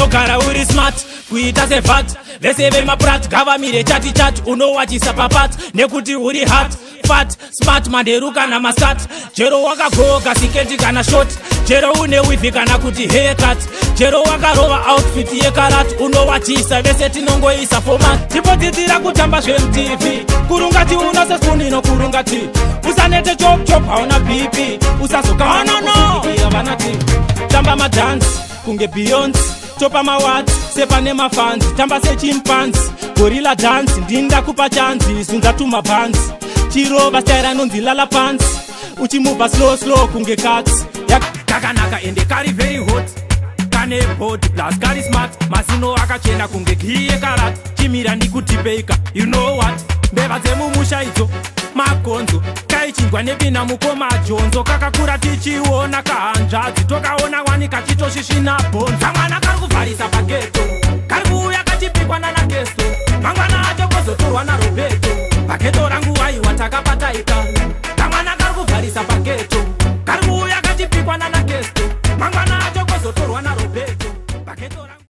Unogara uri smart kuita sevat. Vese vemaprat gavamire chati chati. Unowachisa papat nekuti uri hot, fat, smart, manderu kana masat. Chero wakagoga siketi kana short, chero une weave kana kuti haircut, chero wakarova outfit yekarate, unowachisa vese tinongoisa format. Timbodzidzira kutamba zvemuTV, kurunga chiuno sespoon inokurunga ti. Usanete chop chop, hauna BP, usazokaona no vanati. Tamba madhansi kunge Beyonce, topa mawati sepane mafans. Tamba sechimpanzee, gorilla dance. Ndinda kupa chanzi, zunza tumabhanzi, chirova style anonzi lala pansi, uchimuvha slow slow kunge katsi. Kakanaka ende kari very hot, kane body plus kari smart, mazino akachena kunge giye karate. Chimira ndikutipeika, you know what, mbeva dzemumusha idzo makonzo kaichinjwa nepina mukoma jonzo. Kakakura tichiona kahanzvadzi, tokaona wani kachitosvisvina bhonzo. Kamwana kari kuvharisa paghetto, kari kuuya kachipikwa nanakesto, mangwana acho kozotorwa naRoberto. Paghetto rangu aiwa takapataika. Kamwana kari kuvharisa paghetto.